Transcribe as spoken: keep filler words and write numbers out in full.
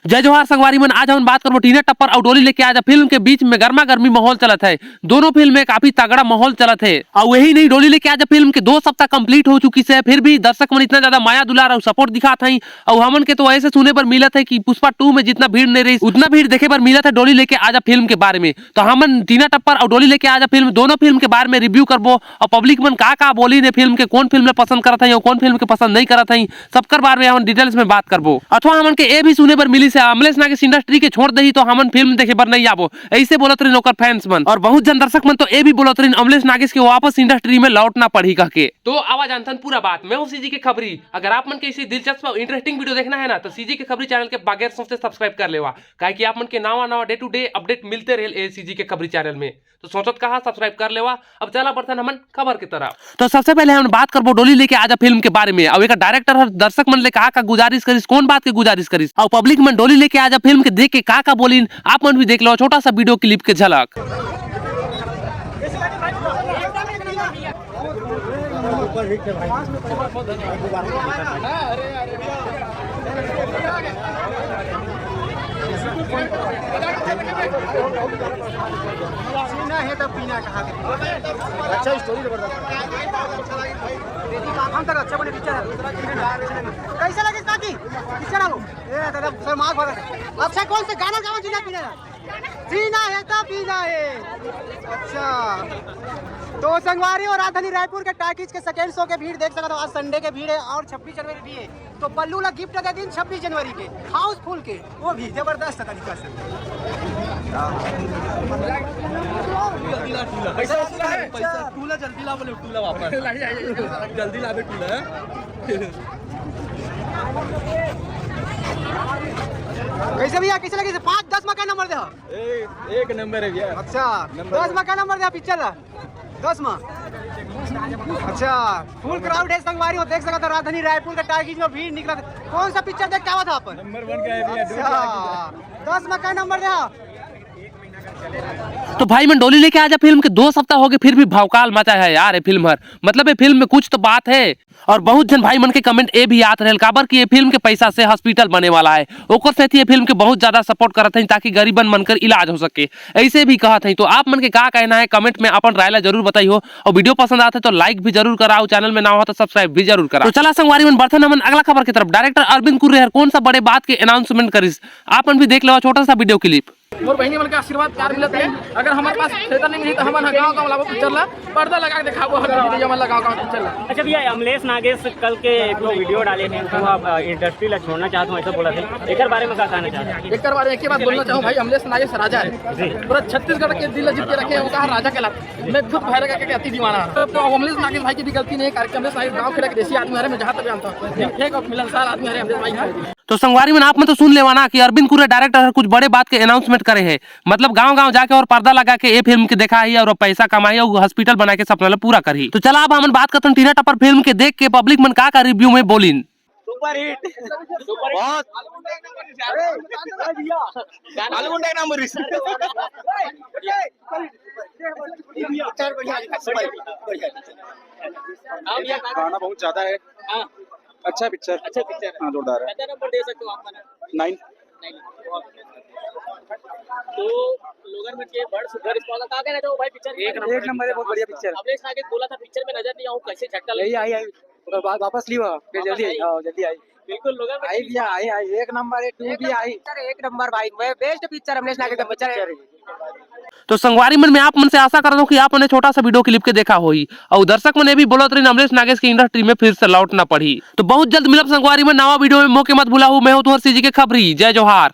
जय जोहार संगवारी मन, आज हमन बात करबो टीना टप्पर अउ डोली लेके आजा फिल्म के बीच में गर्मा गर्मी माहौल चलत है। दोनों फिल्म में काफी तगड़ा माहौल चलत है। अउ यही नहीं, डोली लेके आजा फिल्म के दो सप्ताह कंप्लीट हो चुकी से, फिर भी दर्शक मन इतना ज्यादा माया दुलार अउ सपोर्ट दिखात हैं। अउ हमन के तो ऐसे सुने बर मिलत है कि पुष्पा टू में जितना भीड़ नहीं रही, उतना भीड़ देखे बर मिलत है डोली लेके आजा फिल्म के बारे में। तो हमन टीना टप्पर अउ डोली लेके आजा फिल्म, दोनों फिल्म के बारे में रिव्यू करबो अउ पब्लिक मन का का बोली ने फिल्म के, कौन फिल्म ला पसंद करत है अउ कौन फिल्म के पसंद नहीं करत है, सबकर बारे में हमन डिटेल्स में बात करबो। अथवा हमन के ए भी सुने बर मिली से अमलेश नागेश इंडस्ट्री के छोड़ दही तो हमन फिल्म देखे बर नहीं आबो, ऐसे बोलत रहिन ओकर फैंस मन। और बहुत जन दर्शक मन तो ए भी बोलत रहिन अमलेश नागेश के वापस इंडस्ट्री में लौटना पड़ही कह के। तो आवा जानथन पूरा बात। मैं हूँ सीजी के खबरी। अगर आप मन के ऐसे दिलचस्प और इंटरेस्टिंग वीडियो देखना है ना, तो सीजी के खबरी चैनल के बगैर सोचे सब्सक्राइब कर लेवा, काहे कि आप मन के नवा नवा डे टू डे अपडेट मिलते रहे सीजी के खबरी चैनल में। तो सोचत कहा, सब्सक्राइब कर लेवा। अब चला बढ़थन हमन खबर के तरफ। तो सबसे पहले हमन बात करबो डोली लेके आजा फिल्म के बारे में। अब एक डायरेक्टर हर दर्शक मन ले कहा का गुजारिश करिस, कौन बात के गुजारिश करिस, और पब्लिक मन डोली लेके आजा फिल्म के देख के का का बोलिन, आप मन भी देख लो छोटा सा वीडियो क्लिप के झलक। सीना है तब पीना कहाँ के? अच्छा, स्टोरी जबरदस्त है। बेटी का हम तक अच्छा बने पिक्चर है। कैसे लगे काकी? पिक्चर आओ। ए दादा, सर मार भरा। अच्छा, कौन से गाना गावा जीना पीना है? जीना है तो पीना है। अच्छा, तो संगवारी और राजधानी रायपुर के टॉकीज के सेकेंड शो के भीड़ देख सकते हो। आज संडे के भीड़ है और छब्बीस जनवरी भी है, तो बल्लू ला गिफ्ट दे दिन छब्बीस जनवरी के हाउसफुल के, वो भी जबरदस्त तरीका से। पैसा वसूल है, पैसा। टूला जल्दी ला, बोले टूला वापस। जल्दी ला बे टूला। कैसे भैया, कैसे लगे? पाँच दस में का नंबर दे? ए, एक नंबर है भैया। अच्छा, नंबर दस में का नंबर दे पिक्चर ला? दस में। अच्छा, फुल क्राउड है संगवारी हो, देख सकता था राजधानी रायपुर का टॉकीज में भीड़ निकला था। कौन सा पिक्चर देख के आवा था अपन? नंबर वन का है भैया, अच्छा, दस में का नंबर दे? तो भाई मन डोली लेके आजा फिल्म के दो सप्ताह हो गए, फिर भी भौकाल मचा है यार ये फिल्म हर। मतलब ये फिल्म में कुछ तो बात है। और बहुत झन भाई मन के कमेंट ए भी आत रहल, काबर कि ये फिल्म के पैसा से हॉस्पिटल बने वाला है, ओकर सेती ये फिल्म के बहुत ज्यादा सपोर्ट करत हैं ताकि गरीबन मन कर इलाज हो सके, ऐसे भी कहत हैं। तो आप मन के का कहना है कमेंट में अपन राय ला जरूर बताइहो। और वीडियो पसंद आते तो लाइक भी जरूर कराओ, चैनल में ना हो तो सब्सक्राइब भी जरूर कराओ। तो चला संगवारी मन बढ़थन हमन अगला खबर की तरफ। डायरेक्टर अरविंद कुर्रे हर कौन सा बड़े बात के अनाउंसमेंट करिस, आप मन भी देख लो छोटा सा वीडियो क्लिप। मोर बहिनी मन के आशीर्वाद प्यार मिलत है। अगर हमारे पास थिएटर नहीं रही तो हमन ह गाँव गाँव लाबो पिक्चर ला, पर्दा लगा के दिखाबो हर दीदी मन ला गाँव गाँव पिक्चर ला। अच्छा भैया, अमलेश नागेश कल के एक ठो वीडियो डाले हैं, वो आप, अ, इंडस्ट्री ला छोड़ना चाहत हूँ ऐसा बोला था, एकर बारे में का कहना चाहत हैं? एकर बारे में एक ही बात बोलना चाहूँ भाई, अमलेश नागेश राजा है। जी। पूरा छत्तीसगढ़ के दिल जीत के रखे हैं, वो कहा राजा कहलाते हैं। मैं खुद भैरव काका के अति दीवाना हूँ। तो अमलेश नागेश भाई की भी गलती नहीं है, कारण कि अमलेश नागेश गाँव खेड़ा के देसी आदमी हरे, मैं जहाँ तक जानता हूँ, ठीक ठाक और मिलनसार आदमी हरे अमलेश भाई हैं। तो संगवारी मन आप मन तो सुन लेवा ना कि अरविंद कुर्रे डायरेक्टर हर कुछ बड़े बात के अनाउंसमेंट करे है, मतलब गांव गांव जाके और पर्दा लगा के ये फिल्म के दिखाही और पैसा कमाही और हॉस्पिटल बना के सपना ला पूरा करही। तो चला अब हमन बात करथन टीना टप्पर फिल्म के देख के पब्लिक मन का का रिव्यू में बोलिन। Super hit. बहुत। बालू गुंडा के नाम बोलिस। पिक्चर बढ़िया लिखा, सुपर हिट, बढ़िया। गाना बहुत ज्यादा है। हाँ। अच्छा पिक्चर। अच्छा पिक्चर है। हाँ, जोरदार है। कितना नंबर दे सकते हो आप? नाइन। नाइन। तो लोगन मन के बड़ सुघर रिस्पॉन्स। का कहना चाहो भाई पिक्चर के बारे में? एक नंबर है, बहुत बढ़िया पिक्चर। अमलेश नागेश बोला था पिक्चर में नजर नहीं आऊँ, कैसे झटका लगे? यही आई, आई। वा-, वापस ली हुआ, फिर वापस जल्दी आई? आई, हाँ, जल्दी आई। बिल्कुल, लोगन मन आई के भैया, आई, आई, एक नंबर है, टू भी आई। सर, एक नंबर भाई, मैं बेस्ट पिक्चर अमलेश नागेश का पिक्चर है। तो संगवारी मन, मैं आप मन से आशा करत हूँ कि आप मन ये छोटा सा वीडियो क्लिप के देखा होही। अउ दर्शक मन ये भी बोलत रहिन अमलेश नागेश के इंडस्ट्री में फिर से लौटना पड़ही। तो बहुत जल्द मिलब संगवारी मन नवा वीडियो में, मोके मत भुलाहू। मैं हूँ तुहर सीजी के खबरी। जय जोहार।